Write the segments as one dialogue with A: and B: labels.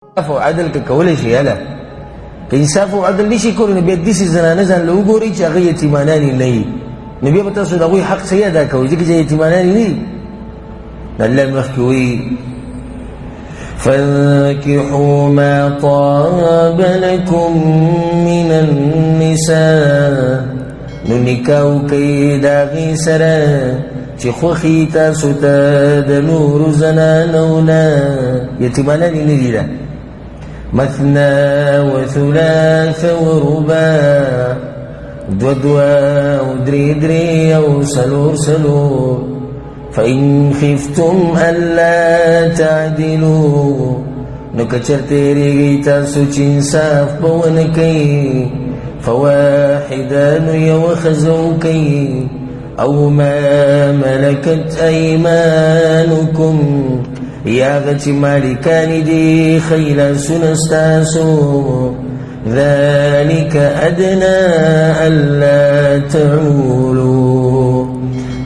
A: انصاف او عدل که کولی شي، هله که انصاف او عدل نشي کولی نو بیا داسې زنانه ځان له وګورئ چې هغه یتیمانانې نه وي، نو بیا به تاسو د هغوی حق صحیح ادا کوئ، ځکه چې یتیمانانې نه دي. الله مخکې وایي فانكحوا ما طاب لكم من النساء، نو نکاح وکئ د هغې سره چې خوښي تاسو ته د نورو زنانو نه، یتیمانانې نه دي. ده مثنى وثلاث ورباع، دوه دوه او درې درې او څلور څلور. فإن خفتم ألا تعدلوا، نو که چېرته یېرېږئ تاسو چې انصاف به ونه کوئ، فواحده، نو یوه ښځه وکئ، او ما ملکت ایمانکم، یا هغه چې مالکانې دي ښی لاسونه ستاسو، ذلك أدنى ألا تعولوا.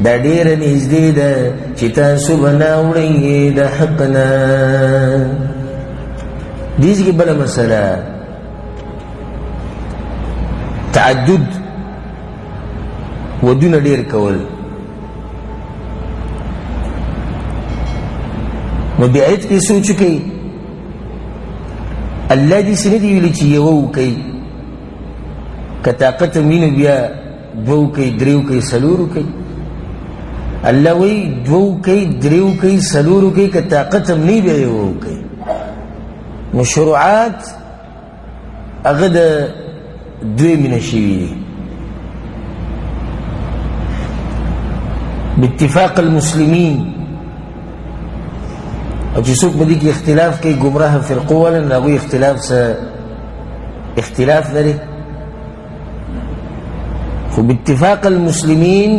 A: دا ډېره نږدې ده چې تاسو به نه اوړئ د حق نه. دې ځای کې بله مسله تعدد، ودونه ډېر کول. نو دې آیت کې سوچ کوي، الله دې څه نه دي ویلي چې یوه وکړئ، که طاقت هم وي نو بیا دوه وکړئ، درې وکړئ، څلور وکړئ. الله وایي دوه وکړئ، درې وکړئ، څلور وکړئ، که طاقت هم نه وي بیا یوه وکړئ. نو شروعات هغه د دویمې نه شوي دي. باتفاق المسلمین، او چې څوک په دې کې اختلاف کوي ګمراه فرقو والا، نو هغوی اختلاف څه اختلاف لري، خو باتفاق المسلمین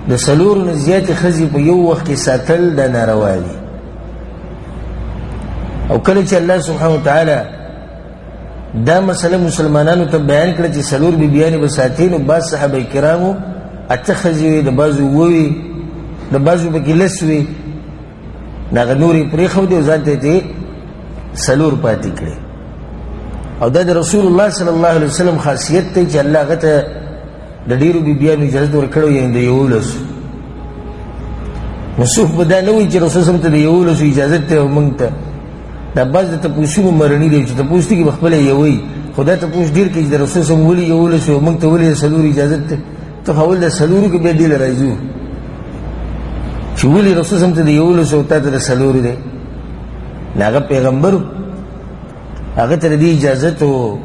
A: د څلورو نه زیاتې ښځې په یو وخت کې ساتل دا ناروا دي. او کله چې الله سبحانه وتعالی دا مسله مسلمانانو ته بیان کړه چې څلور بیبیانې به ساتي، نو بعض صحابه کرامو اته ښځې وې، د بعضو اووه وې، د بعضو پکې لس وې، نو هغه نورې یې پرېښودې او ځان ته یې څلور پاتې کړې. او دا د رسول الله صلی الله علیه وسلم خاصیت دی چې الله هغه ته د ډېرو بیبیانو اجازه ورکړی، یعنې د یولسو. نو څوک به دا نه وایي چې رسول صلی ته د یولسو اجازه دی او موږ ته. دا بعض د تپوسونو مرني دی چې تپوس کې به خپله یووي، خو دا تپوس ډېر کوي چې د رسول صلی ولې یولسو او موږ ته ولې د څلورو اجازه دی. ته خو اول د څلورو کې بیا دې له راځو چې ولې رسول صلی ته د یولسو او تا ته د څلورو دی. نو هغه پیغمبر هغه ته د دې اجازت و،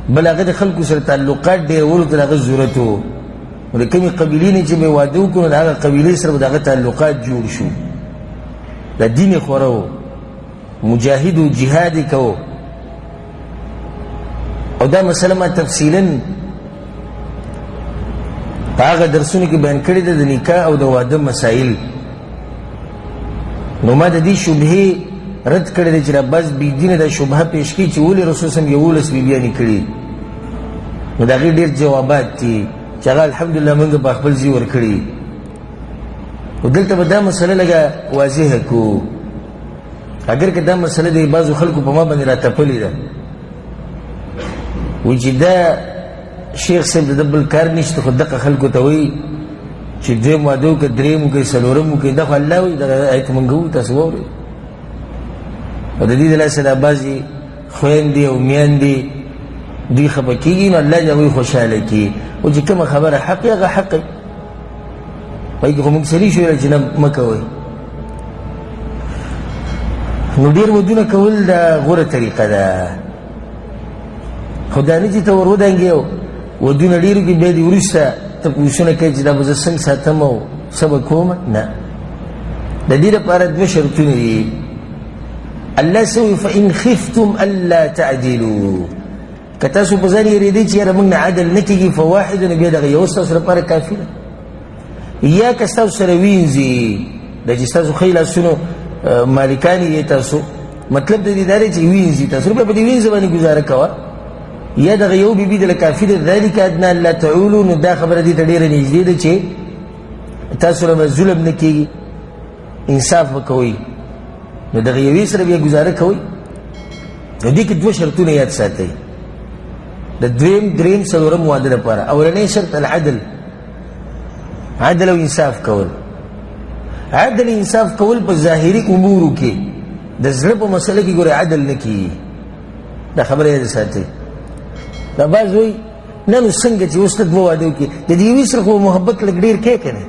A: بل هغه د خلکو سره تعلقات ډېرولو ته د هغه ضرورت و. نو د کومې قبیلې نه چې به یې واده وکړو، نو د هغه قبیلې سره به د هغه تعلقات جوړ شو. د دین یې خوره و، مجاهد و، جهاد یې کوو. او دا مسله ما تفصیلا په هغه درسونو کې بیان کړې ده، د نکاح او د واده مسایل. نو ما د دې شبهې رد کړی دی چې دا بعض بېدینه دا شبهه پېش کوي چې ولې رسول صم یولس بیبیانې کړي. نو د هغې ډېر جوابات دي چې هغه الحمدلله موږ په خپل ځای ورکړي. نو دلته به دا مسله لږه واضحه کړو، اګر که دا مسله د بعضو خلکو په ما باندې راتپلې ده، وایي چې دا شیخ صاحب د بل کار نشته، خو دغه خلکو ته وایي چې دویم واده وکړه، دریم وکړئ، څلورم وکړئ. دا خو الله وایي، دغه آیت مونږ وو تاسو واورئ. او د دې د لاسه دا بعضې خویندې او میندې دوی خفه کېږي، نو الله دې هغوی خوشحاله کړي. او چې کومه خبره حق وي هغه حق وي، پای کې خو موږ څه نه شو ویلی چې نه مه کوئ. نو ډېر ودونه کول دا غوره طریقه ده، خو دا نه چې ته ور ودانګې او ودونه ډېر کړي، بیا دې وروسته تپوسونه کوي چې دا به زه څنګه ساتم او څه به کوم. نه، د دې لپاره دوه شرطونه دي. الله څه وایي؟ فإن خفتم ألا تعدلوا، که تاسو په ځان یېرېدئ چې یاره موږ نه عدل نه کېږي، فواحد، نو بیا دغه یو ستاسو لپاره کافي ده. یا که ستاسو سره وینځي، دا چې ستاسو ښی لاسونو مالکان یې تاسو، مطلب د دې دا دی چې وینځي تاسو، بیا په دې وینځه باندې ګزاره کوه. یا دغه یو بیبي دله کافي ده، ذلک ادنی الا تعولو. نو دا خبره دې ته ډېره نږدې ده چې تاسو له به ظلم نه کېږي، انصاف به کوئ. نو دغه یوې سره بیا ګزاره کوئ. نو دې کې دوه شرطونه یاد ساتئ د دویم، دریم، څلورم واده لپاره. اولنی شرط العدل، عدل او انصاف کول. عدل انصاف کول په ظاهري امورو کې، د زړه په مسله کې ګورې عدل نه کېږي. دا خبره یاد ساتئ. دا بعض وایي نه نو څنګه چې اوس ته دوه واده وکړي، د دې یوې سره خو محبت لږ ډېر کوې که نه؟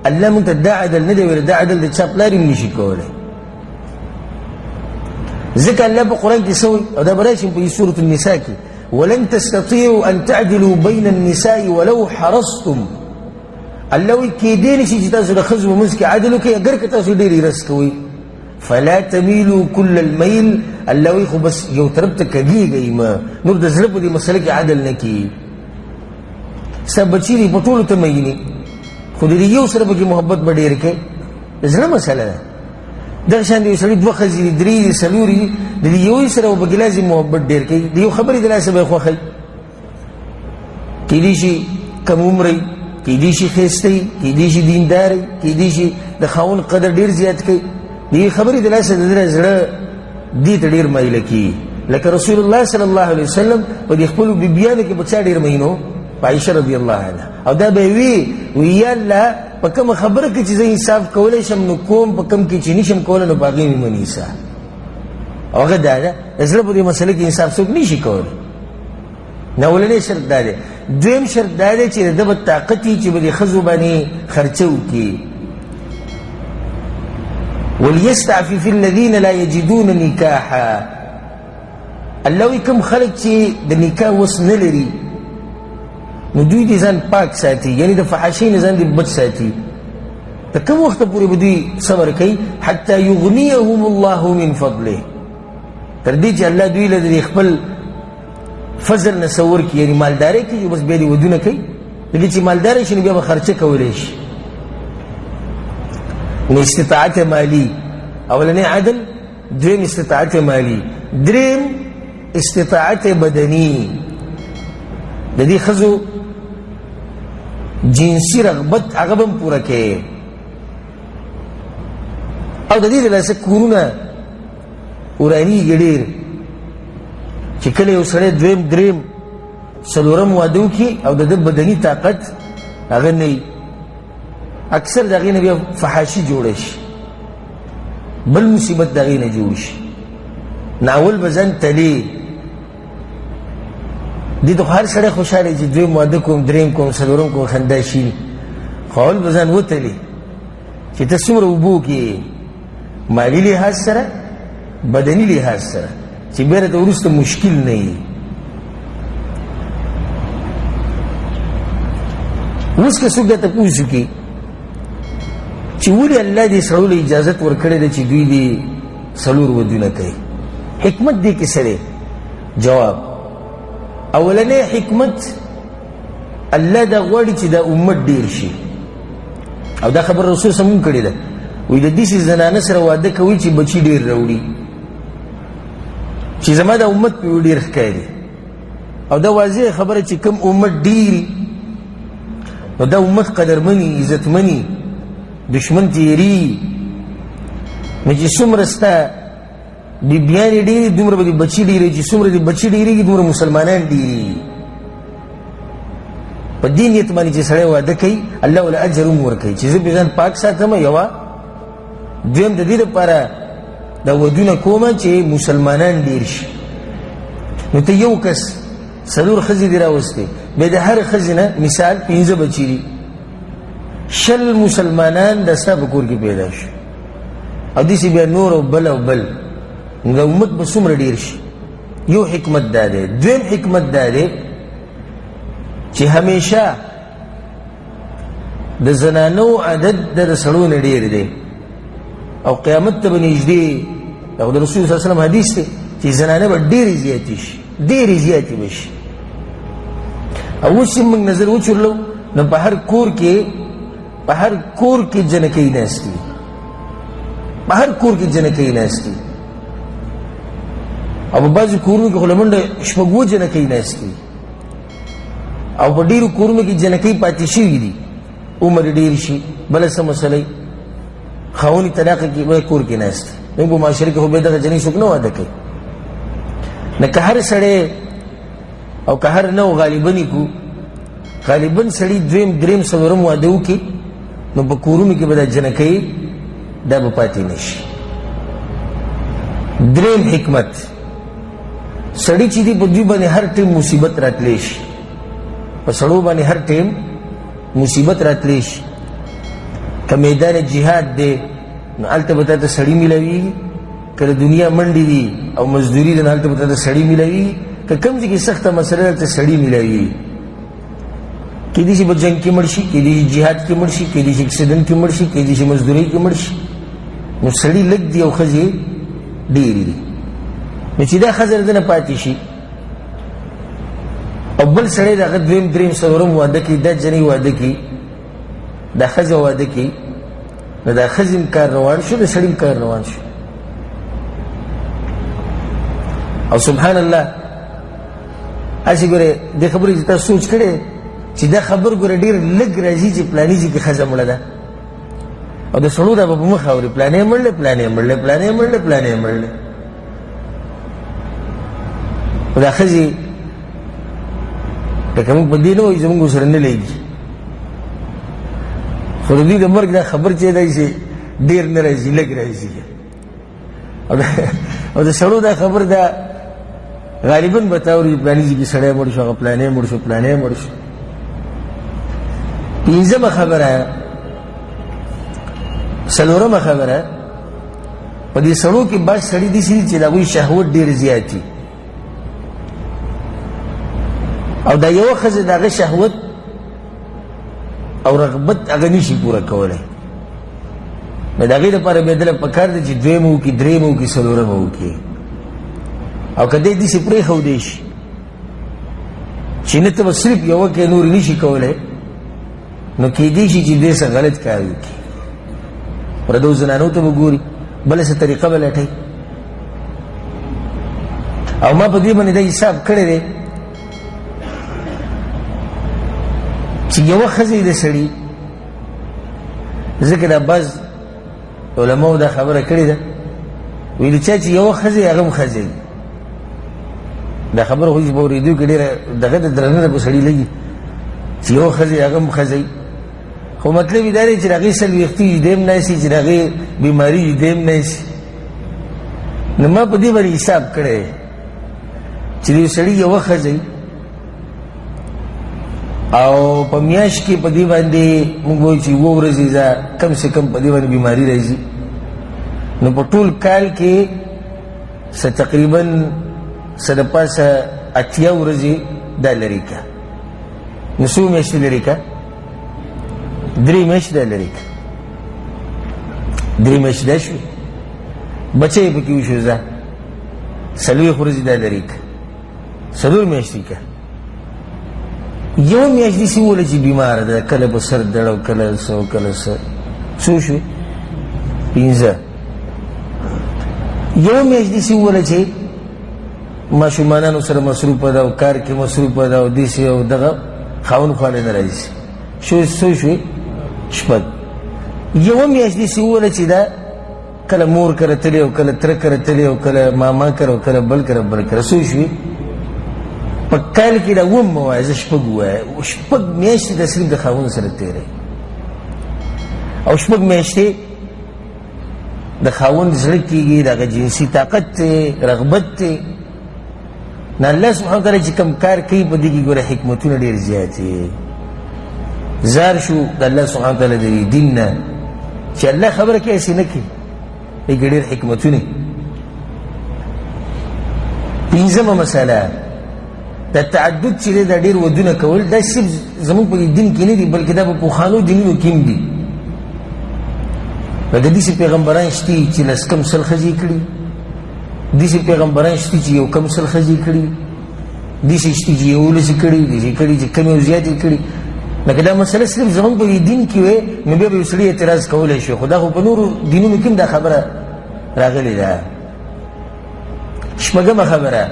A: الله موږ ته دا عدل نه دی ویلی، دا عدل د چا پلار هم نشي کولی. ځکه الله په قرآن کې څه وایي، او دا به راشي په سورة النساء کې، ولن تستطيعوا أن تعدلوا بين النساء ولو حرصتم. الله وایي کېدی نه شي چې تاسو د ښځو په منځ کې عدل وکړئ اګر که تاسو ډېر حرص کوئ. فلا تمیلوا کل المیل. الله وایي خو بس یو طرف ته کږېږئ مه، نور د زړه په دې مسله کې عدل نه کېږي. ستا بچي دي په ټولو ته مینې، خو د دې یو سره پکې محبت به ډېر کوې، د زړه مسله ده. دغه شان د یو سړي دوه ښځې دي، درې دي، څلور دي، د دې یوې سره به پکې لازم محبت ډېر کوي، د یو خبرې د لاسه به یې خوښوي. کېدای شي کم عمره وي، کېدای شي ښایسته وي، کېدای شي دیندار وي، کېدای شي د خاوند قدر ډېر زیات کوي. د یوې خبرې د لاسه د ده زړه دې ته ډېر مایله کېږي. لکه رسول الله صلی الله علیه وسلم په دې خپلو بیبیانو کې په چا ډېر مین و؟ په عایشه رضی الله عنها. او دا به یې وي، وایي یا الله په کومه خبره کې چې زه انصاف کولی شم نو کوم، په کوم کې چې نشم کولی نو په هغې مې مه نیسه. او هغه دا ده د زړه په دې مسله کې انصاف څوک نشي کولی. نو اولنی شرط دا دی. دویم شرط دا دی چې د ده به طاقت وي چې به د ښځو باندې خرچه وکړي. وليستعفف الذين لا يجدون نکاحا. الله وایي کوم خلک چې د نکاح وس نه لري نو دوی دې ځان پاک ساتي، یعنې د فحاشۍ نه ځان دې بچ ساتي. تر کوم وخته پورې به دوی صبر کوي؟ حتی یغنیهم الله من فضله، تر دې چې الله دوی له دې خپل فضل نه څه ورکړي، یعنې مالدارۍ کوي، بس بیا دې ودونه کوي. د دې چې مالدارۍ شي نو بیا به خرچه کولی شي. نو استطاعت مالی، اولنی عدل، دویم استطاعت مالی، دریم استطاعت بدني. د دې ښځو جنسي رغبت هغه به هم پوره کوي. او د دې د لاسه کورونه ورانېږي ډېر، چې کله یو سړی دویم، دریم، څلورم واده وکړي او د ده بدني طاقت هغه نه وي، اکثر د هغې نه بیا فحاشي جوړه شي، بل مصیبت د هغې نه جوړ شي. نو اول به ځان تلې، دې ته خو هر سړی خوشحاله چې دویم واده کوم، دریم کوم، څلورم کوم، خندا شي، خو اول به ځان وتلې چې ته څومره اوبو کې مالي لحاظ سره، بدني لحاظ سره، چې بیا راته وروسته مشکل نه وي. اوس که څوک دا تپوس وکړي چې ولې الله دې سړو له اجازت ورکړې ده چې دوی دې څلور ودونه کوي، حکمت دې کې څه دی؟ جواب، اولنی حکمت الله دا غواړي چې دا امت ډیر شي، او دا خبر رسول سم کړې ده، وایي د داسې زنانه سره واده کوي چې بچي ډیر راوړي، چې زما دا امت پې ډیر ښکاري. او دا واضح خبره چې کوم امت ډیر نو دا امت قدرمني، عزتمني، دشمن تیری. نو چې څومره ستا بیبیانې ډېرې، دومره به دې بچي ډېرې، چې څومره دې بچي ډېرېږي دومره مسلمانان ډېرېږي. په دې نیت باندې چې سړی واده کوي الله وله اجر هم ورکوي چې زه پرې ځان پاک ساتم. یوه دویم د دې لپاره دا ودونه کوم چې مسلمانان ډېر شي. نو ته یو کس څلور ښځې دې راوستې، بیا د هر ښځې نه مثال پنځه بچي دي، 20 مسلمانان د ستا په کور کې پیدا شي، او داسې بیا نور او بل او بل، نو دا امت به څومره ډېر شي. یو حکمت دا دی. دویم حکمت دا دی چې همیشه د زنانو عدد د سړو نه ډېر دی، او قیامت ته به نږدې، دا خو د رسول صلی الله علیه وسلم حدیث دی چې زنانه به ډېرې زیاتې شي، ډېرې زیاتې به شي. او اوس چې موږ نظر وچورلو نو په هر کور کې، په هر کور کې جنکۍ ناستې دي، په هر کور کې جنکۍ ناستې دي، او په بعضو کورونو کې خو له منډه شپږ اووه جنکۍ ناستې دي، او په ډېرو کورونو کې جنکۍ پاتې شوي دي، عمر یې ډېر شي، بله څه مسله وي، خاوند یې طلاق کړي، بیا کور کې ناست دی. موږ په معاشره کې خو بیا دغه جنۍ څوک نه واده کوي. نه که هر سړی او که هر نو غالبا یې کو، غالبا سړي دویم دریم څلورم واده وکړي، نو په کورونو کې به دا جنکۍ دا به پاتې نه شي. دریم حکمت، سړي چې دي په دوی باندې هر ټیم مصیبت راتلی شي، په سړو باندې هر ټیم مصیبت راتلی شي. که میدان جهاد دی نو هلته به تا ته سړي میلاویږي، که د دنیا منډې دي او مزدوري ده نو هلته به تا ته سړي میلاویږي، که کوم ځای کې سخته مسله ده هلته سړي میلاویږي. کېدای شي په جنګ کې مړ شي، کېدای شي جهاد کې مړ شي، کېدای شي اکسیډنټ کې مړ شي، کېدای شي مزدورۍ کې مړ شي. نو سړي لږ دي او ښځې ډېرې دي. نو چې دا ښځه دنه پاتې شي او بل سړی د هغه دویم دریم څلورم واده کوي، دا جنۍ واده کوي، دا ښځه واده کوي، نو دا ښځې هم کار روان شو، د سړي هم کار روان شو. او سبحان الله، هسې ګورې دې خبرې چې تا سوچ کړی چې دا خبر ګورې ډېر لږ راځي چې پلاني ځای کې ښځه مړه ده، او د سړو دا به په مخه اوري، پلانی مړ دی، پلانی مړ دی، پلانی مړ دی، پلانی مړ دی. خو دا ښځې لکه موږ په دې نه وایو، زموږ سره نه لګي، خو د دوی د مرګ دا خبر چې دی چې ډېر نه راځي، لږ راځي. او د سړو دا خبر دا غالبا به تا اوري، پلاني ځای کې سړی مړ شو، هغه پلانی مړ شو، پلانی مړ شو. پنځمه خبره، څلورمه خبره، په دې سړو کې بعض سړي داسې دي چې د هغوی شهوت ډېر زیات وي، او دا یوه ښځه د هغه شهوت او رغبت هغه نشي پوره کولی. نو د هغې دپاره بیا دله پکار دی چې دویمه وکړي، درېیمه وکړي، څلورمه وکړي. او که دی داسې پرېښودی شي چې نه ته به صرف یوه کوې نورې نشي کولی، نو کېدی شي چې دوی څه غلط کار وکړي، پردو زنانو ته به ګوري، بله څه طریقه به لټوي. او ما په دې باندې دا حساب کړی دی چې یوه ښځه د سړي، ځکه دا بعض علماو دا خبره کړې ده، ویلي چا چې یوه ښځه هغه هم ښځه وي. دا خبره خو چې په اورېدو کې ډېره دغه د درنه ده په سړي لګي چې یوه ښځه هغه هم ښځه وي، خو مطلب یې دا دی چې د هغې څلوېښتي وي دی هم ناست وي، چې د هغې بیماري وي دی هم ناست وي. نو ما په دې باندې حساب کړی چې د یو سړي یوه ښځه وي او په میاشت کې په دې باندې موږ وایو چې اووه ورځې ده کم سه کم په دې باندې بیماري راځي، نو په ټول کال کې څه تقریبا څه د پاسه 80 ورځې دا لري که، نو څو میاشتې لري که؟ درې میاشتې دا لري که، درې میاشتې دا شوې، بچی یې پکې وشو، ځه 40 ورځې دا لري که، څلور میاشتې که. یو میاشت داسې ووله چې بیماره ده، کله په سر دړ او کله څه او کله څه، څو شوې؟ پنځه. یو میاشت داسې ووله چې ماشومانانو سره مصروفه ده او کار کې مصروفه ده او داسې او دغه خاوند خواله نه راځي، شو څو شوې؟ شپږ. یوه میاشت داسې ووله چې دا کله مور کره تللی او کله تره کره تللی او کله ماما کره او کله بل کره بل کره، څو شوې؟ په کال کې دا اووم مه وایه، زه شپږ ووایه. شپږ میاشتې د صرف د خاوند سره تېرې، او شپږ میاشتې د خاوند زړه کېږي، د هغه جنسي طاقت دی، رغبت دی. نو الله سبحانه وتعالی چې کوم کار کوي په دې کې ګوره حکمتونه ډېر زیات دي. زار شو د الله سبحانه وتعالی د دې دین نه چې الله خبره کوي هسې نه کوي، دې کې ډېر حکمتونه. پنځمه مسله، د تعدد چې دی دا ډېر ودونه کول، دا صرف زموږ په دې دین کې نه دي، بلکې دا په پخوانو دینونو کې هم دي. لکه داسې پیغمبران شته چې لس کم 100 ښځې کړي، داسې پیغمبران شته چې یو کم 100 ښځې کړي، داسې شته چې 11 کړي، داسې کړي چې کمې او زیاتې کړي. لکه دا مسله صرف زموږ په دې دین کې وی نو بیا به یو سړي اعتراض کولی شي، خو دا خو په نورو دینونو کې هم دا خبره راغلې ده. شپږمه خبره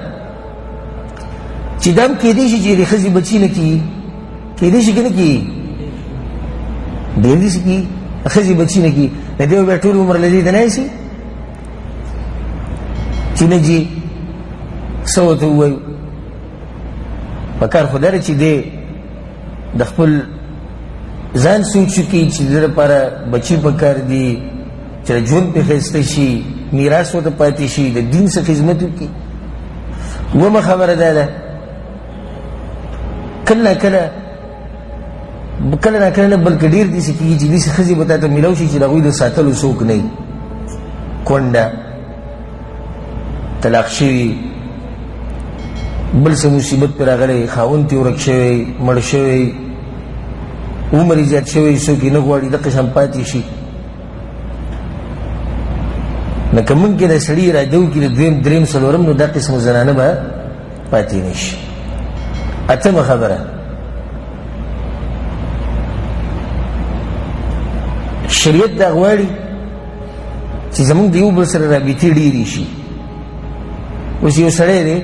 A: چې دا هم کېدای شي چې د ښځې بچي نه کېږي، کېدای شي که نه کېږي؟ ډېر داسې کېږي، ښځې بچي نه کېږي، نو دی به بیا ټول عمر له دې ته نه شي چې نه جي. څه ورته ووایو؟ پکار خو دا دی چې دی د خپل ځان سوچ وکړي چې د ده لپاره بچي پکار دي، چې د ژوند پرې ښایسته شي، میراث ورته پاتې شي، د دین څخه خدمت وکړي. اوومه خبره دا ده، کله کله کله نا کله نه بلکې ډېر داسې کېږي چې داسې ښځې به تا ته میلاو شي چې د هغوی د ساتلو څوک نه وي، کونډه، طلاق شوي، بل څه مصیبت پرې راغلی، خاوند ترې ورک شوی، مړ شوی، عمر یې زیات شوی، څوک یې نه غواړي، دقه شان پاتې شي. نو که موږ کې د سړي اراده وکړي د دویم، دریم، څلورم، نو دا قسم زنانه به پاتې نه شي. اتمه خبره، شریعت دا غواړي چې زموږ د یو بل سره رابطې ډېرې شي. اوس یو سړی دی،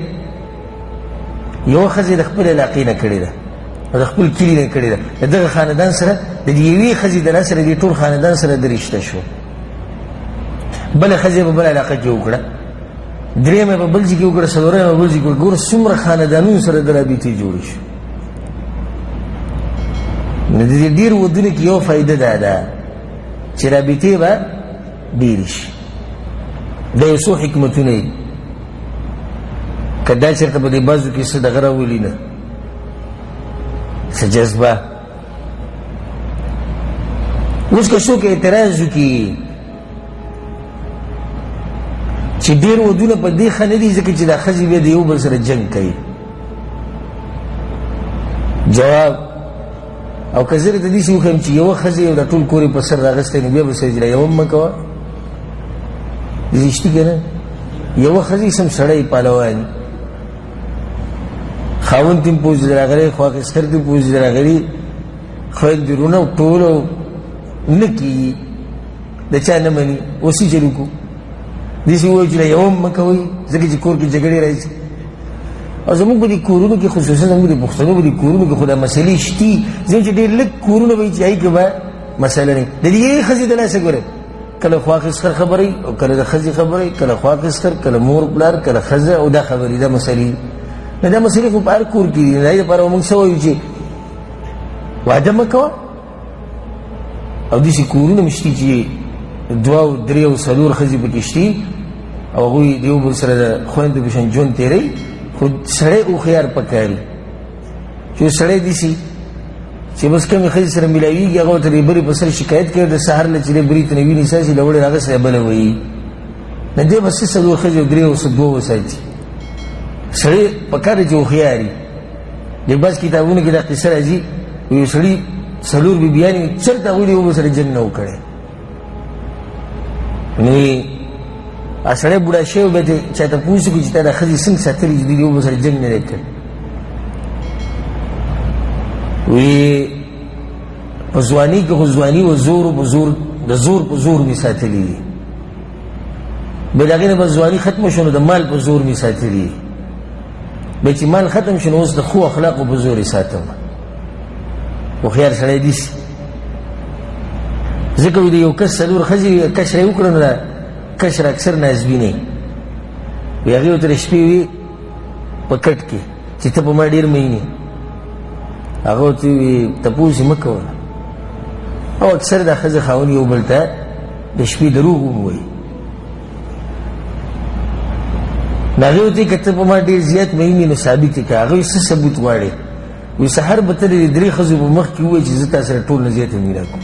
A: یوه ښځه د خپل علاقې نه کړې ده، د خپل کلي نه کړې ده، د دغه خاندان سره د دې یوې ښځې د لاسه د دې ټول خاندان سره د رشته شو. بله ښځه په بله علاقه کې وکړه، درېیمه په بل ځای کې وکړه، څلورمه په بل ځای کې وکړه. ګوره څومره خاندانونو سره د رابطې جوړې شو. نو د دې ډېرو ودونو کې یو فایده دا ده چې رابطې به ډېرې شي. دا یو څو حکمتونه دي. که دا چېرته په دې بعضو کې څه دغه راولي نه، څه جذبه. اوس که څوک اعتراض وکړي چې ډېر ودونه په دې ښه نه دي ځکه چې دا ښځې بیا د یو بل سره جنګ کوي، جواب او که زه درته داسې وښیم چې یوه ښځه یې د ټول کور یې په سر راغستی، نو بیا به څه چې یوه هم مه کوه، داسې شتي که نه؟ یوه ښځه سم سړی پهلوان، خاوند تې هم پوځي راغلی، خواخستر تې پوځي راغلی، خویندې وروڼه ټول نه کېږي، د چا نه مني. اوس یې چل وکړو، داسې ووایو چې یوه هم مه کوئ ځکه چې کور کې جګړې راځي. او زموږ په دې کورونو کې، خصوصا زموږ د پښتنو په دې کورونو کې خو دا مسلې شتي، ځینې چې ډېر لږ کورونه به وي چې هغې کې به مسله نه وي. د دې یوې ښځې د لاسه ګورئ، کله خواخستر خبرې او کله د ښځې خبرې، کله خواخستر، کله مور پلار، کله ښځه، او دا خبرې، دا مسلې. نو دا مسلې خو په هر کور کې دي. د هغې لپاره موږ څه وایو چې واده مه کوه. او داسې کورونه هم شتي چې دوه او درې او څلور ښځې پکې شتي او هغوی د یو بل سره د خویندو په شان ژوند تېروي، خو سړی هوښیار پکاري چې سړی داسې چې بس کومې ښځې سره میلاویږي هغه ورته د بلې په سر شکایت کوي، د سهار له چې دی برېت نه ویني څاڅي له وړې هغه سره بله وایي. نو دی به څه څلور ښځې او درې او څه دوه وساتي. سړی پکار دی چې هوښیار وي. د بعض کتابونو کې دا قصه راځي، یو سړي څلور بیبیانې چېرته هغوی د یو بل سره جنګ نه و کړی. نو سړی بوډا شوی بیا ترې چا تپوس وکړي چې تا دا ښځې څنګه ساتلي چې دوی د یو بل سره جنګ نه دی کړی. وی په ځواني کې خو ځواني وه، زور په زور، د زور په زور مې ساتلي دي. بیا د هغې نه بس ځواني ختمه شوه، نو د مال په زور مې ساتلي دي. بیا چې مال ختم شو، نو اوس د ښو اخلاقو په زور یې ساتم. هوښیار سړی دي ځکه وایي د یو کس څلور ښځې وي، کشره یې وکړه، نو دا کشره اکثر نازبینه وي. وایي هغې ورته د شپې وي په کټ کې چې ته په ما ډېر مین یې. هغه ورته وایي تپوس یې مه کوه. او اکثر دا ښځې خاوند یو بل ته د شپې دروغ هم وایي. نو هغې ورته وایي که ته په ما ډېر زیات مین یې نو ثابت یې کړه. هغه وایي څه ثبوت غواړې؟ وایي سهار به ته د دې درې ښځو په مخ کې ووایي چې زه تا سره ټول نه زیاته مینه کوم.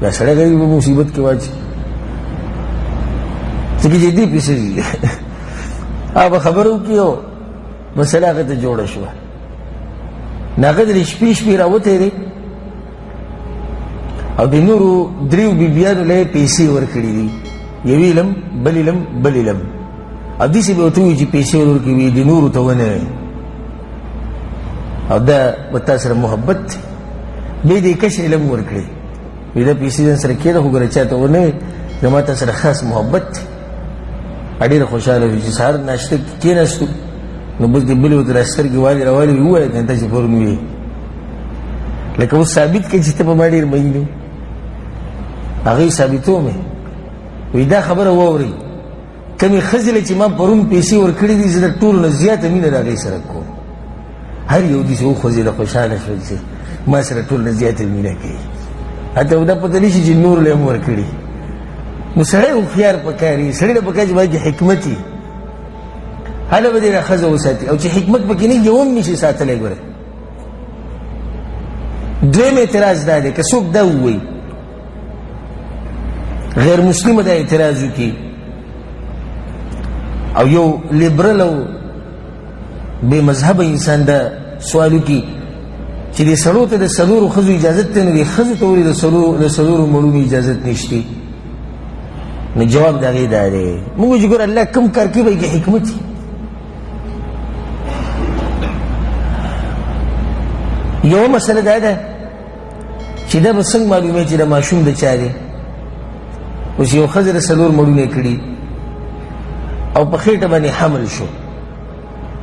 A: دا سړی غریب په مصیبت کې واچي، ځکه چې دې پیسې دي. هغه به خبره وکړي او مسله هغه ته جوړه شوه. نو هغه د شپې شپې راوتی دی او د نورو دریو بیبیانو له یې پیسې ورکړي دي، یوې لم، بلې لم، بلې لم. او داسې به ورته ووایي چې پیسې ورکړي وي، د نورو ته ونه وایي. او دا به تا سره محبت دی. بیا دې کشرې لم ورکړي، وایي دا پیسې ځان سره کښېږده، خو ګوره چا ته ونه وایي، زما تا سره خاص محبت دی. ډېره خوشحاله شو چې سهار ناشته کې کښېناستو، نو بس دې بلې ورته را سترګې والې راوالې، وایي ووایه که نه تاسې پرون ویې، لکه اوس ثابت کړي چې ته په ما ډېر مین یې. هغې ثابتوم یې، وایي دا خبره واورئ، کومې ښځې له چې ما پرون پیسې ورکړې دي، زه د ټولو نه زیاته مینه د هغې سره کوم. هر یو داسې وخوځېده، خوشحاله شول چې ما سره ټول نه زیاته مینه کوي، حتی دا پته نه شي چې نور له هم ورکړي. نو سړی هوښیار پکار وي، سړي له پکار چې باید حکمت وي، هله به دې دا ښځه وساتي، او چې حکمت پکې نه یو هم نشي ساتلی. ګوره دویم اعتراض دا دی، که څوک دا ووایي غیر مسلمه دا اعتراض وکړي او یو لیبرل او بې مذهبه انسان دا سوال وکړي چې د سړو ته د څلورو ښځو اجازت دی، نو د ښځو ته ولې د څلورو مړونو اجازت نشته؟ نو جواب د هغې دا دی، موږ چې ګوره الله کوم کار کوي به کې حکمت وي. یوه مسله دا ده چې دا به څنګه معلومېږي چې د ماشوم د چا دی؟ اوس یو ښځه د څلور مړونه کړي او په خېټه باندې حمل شو،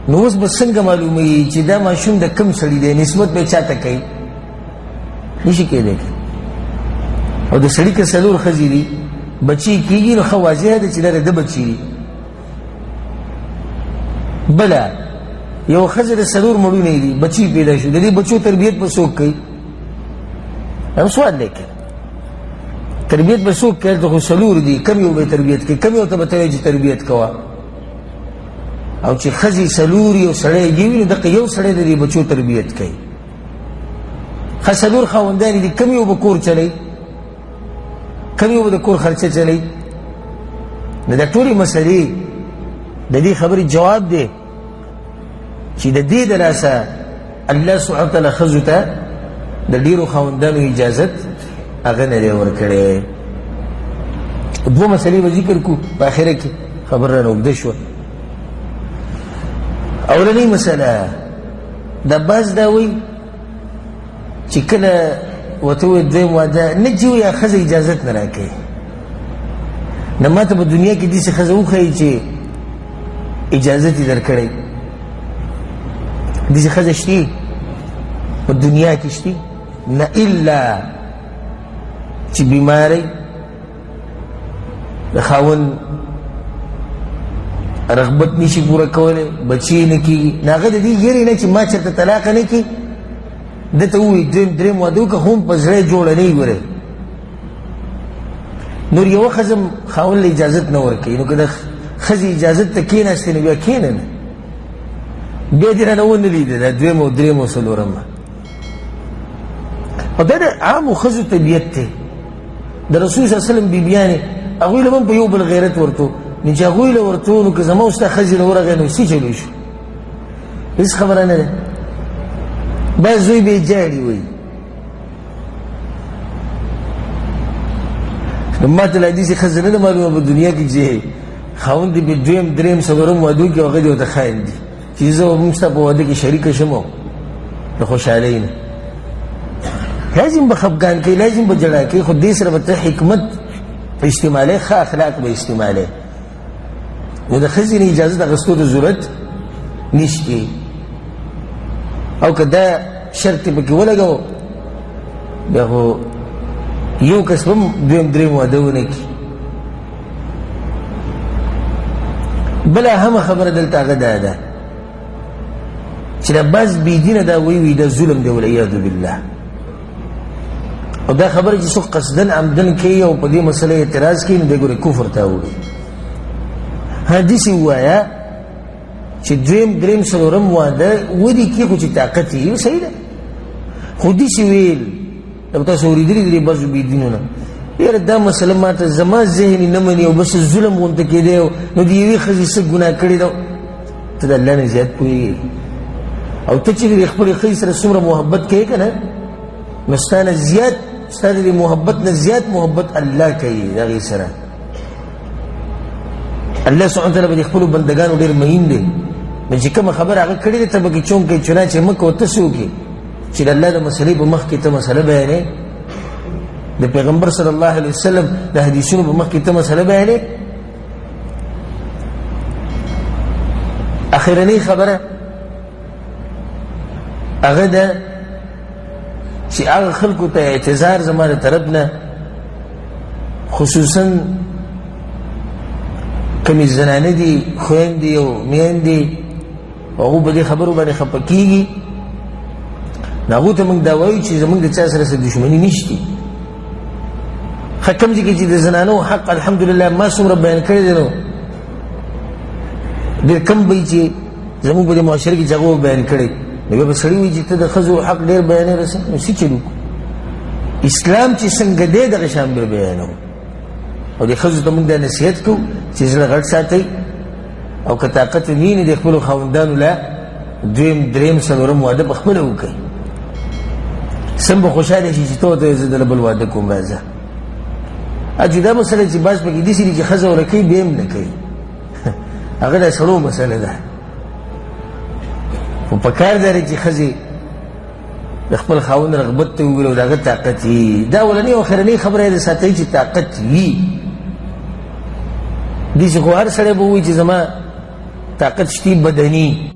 A: نو اوس به څنګه معلومېږي چې دا ماشوم د کم سړي دی؟ نسبت به یې چا ته کوي؟ نشي کېدی. او د سړي که څلور ښځې دي، بچي کېږي، نو ښه واضح ده چې دا د ده بچي دي. بله یو ښځه د څلور مړونه دي، بچي پیدا شو، د دې بچو تربیت به څوک کوي؟ هم سوال دی که تربیت به څوک کوي؟ هلته خو څلور دي، کم یو به تربیت کوي، کم یو ته به ته وایې چې تربیت کوه؟ او چې ښځې څلور یو سړی یو وي، نو دغه یو سړی د دې بچو تربیت کوي. ښه څلور خاوندان دي، کم یو به کور چلوي، کم یو به د کور خرچه چلوي؟ نو دا ټولې مسلې د دې خبرې جواب دی چې د دې د لاسه الله سبحانه وتعالی ښځو ته د ډېرو خاوندانو اجازت هغه نه دی ورکړی. دوه مسلې به ذکر کړو په اخره کې، خبره رانه اوږده شوه. اولنۍ مسله، دا بعض دا وایي چې کله ورته ووایي دویم واده نه چې وایي ښځه اجازت نه راکوي، نو ما ته په دنیا کې داسې ښځه وښایي چې اجازت یې درکړی. داسې ښځه شته په دنیا کې؟ شته نه، الا چې بیماری د خاوند رغبت نشي پوره کولی، بچی نه کېږي، نو هغه د دې یرې نه چې ما چېرته طلاقه نه کړي، ده ته ووایي دویم دریم واده وکړه، خو هم په زړه یې جوړه نه وي. ګورې نور یوه ښځه هم خاوند له اجازت نه ورکوي، نو که د ښځې اجازت ته کښېناستې نو بیا کښېنه نه، بیا دې رانه ونه لیده دا دویم او دریم او څلورم. او دا د عامو ښځو طبیعت دی. د رسول صلی الله علیه وسلم بیبیانې هغوی له هم په یو بل غیرت ورتو، نو چې هغوی له ورتو، نو که زما او ستا ښځې له ورغی نو څه چلو شو؟ هېڅ خبره نه ده. بس زوی به یې جاړي وایي. نو ما ته لا داسې ښځه نه ده معلومه په دنیا کې چې خاوند دې په دویم دریم څلورم واده وکړي او هغه دې ورته خاندي چې زه به هم ستا په واده کې شریکه شم د خوشحالۍ نه. لازم به خفګان کوي، لازم به ژړا کوي، خو دې سره به ته حکمت استعمالوې، ښه اخلاق به استعمالوې. نو د ښځې نه اجازه د اخیستو د ضرورت نشته. او که دا شرط یې پکې ولګوو، بیا خو یو کس به هم دویم دریم واده ونه کړي. بله اهمه خبره دلته هغه دا ده چې دا بعض بېدینه دا وایي، وایي دا ظلم دی، والعیاذ بالله. او دا خبره چې څوک قصدن عمدن کوي او په دې مسله اعتراض کوي، نو دی ګورې کفر ته اوړي. داسې ووایه چې دویم دریم څلورم واده ودې کړي، خو چې طاقت یې صحیح ده، خو داسې ویل دا به تاسو اورېدلي دي بعضو بېدینو نه، یاره دا مسله ما ته زما ذهن نه مني او بس ظلم غونته کېدی، نو د یوې ښځې څه ګناه کړې ده؟ ته د الله نه زیات پوهېږې، او ته چې د خپلې ښځې سره څومره محبت کوې که نه، نو ستا نه زیات، ستا د دې محبت نه زیات محبت الله کوي د هغې سره. الله سبحانه وتعالی به د خپلو بندګانو ډېر مهین دی، نو چې کومه خبره هغه کړې ده ته به کې چون کوې، چنانچې مه کوه، ته څه وکړې چې د الله د مسلې په مخ کې ته مسله بیانې، د پیغمبر صلی الله علیه وسلم د حدیثونو په مخ کې ته مسله بیانې. اخرنۍ خبره هغه ده چې هغه خلکو ته اعتذار زما د طرف نه، خصوصا کومې زنانه دي، خویندې او میندې، هغو په دې خبرو باندې خفه کېږي، نو هغو ته موږ دا وایو چې زموږ د چا سره څه دښمني نشتي. ښه کوم ځای کې چې د زنانو حق الحمدلله ما څومره بیان کړی دی، نو ډېر کم به وي چې زموږ په دې معاشره کې چې هغه بیان کړی. نو بیا به سړی وایي چې ته د ښځو حق ډېر بیانې رسې، نو څه چل وکړو؟ اسلام چې څنګه دی دغه شان به بیانوو. او د ښځو ته موږ دا نصیحت کوو چې زړه غټ ساتئ، او که طاقت نه وي د خپلو خاوندانو له دویم دریم څلورم واده په خپله وکړئ. سم به خوشحاله شي چې ته ورته زه دله بل واده کوم راځه. جدا مسله چې بعض پکې داسې دي چې ښځه ورکوي بیا هم نه کوي، هغه د سړو مسله ده. خو په کار دا دی چې ښځې د خپل خاوند رغبت ته وګوري او د هغه طاقت وي. دا اولنۍ او اخرنۍ خبره یې د ساتئ چې طاقت وي. داسې خو هر سړی به ووایي چې زما طاقت شتي بدني.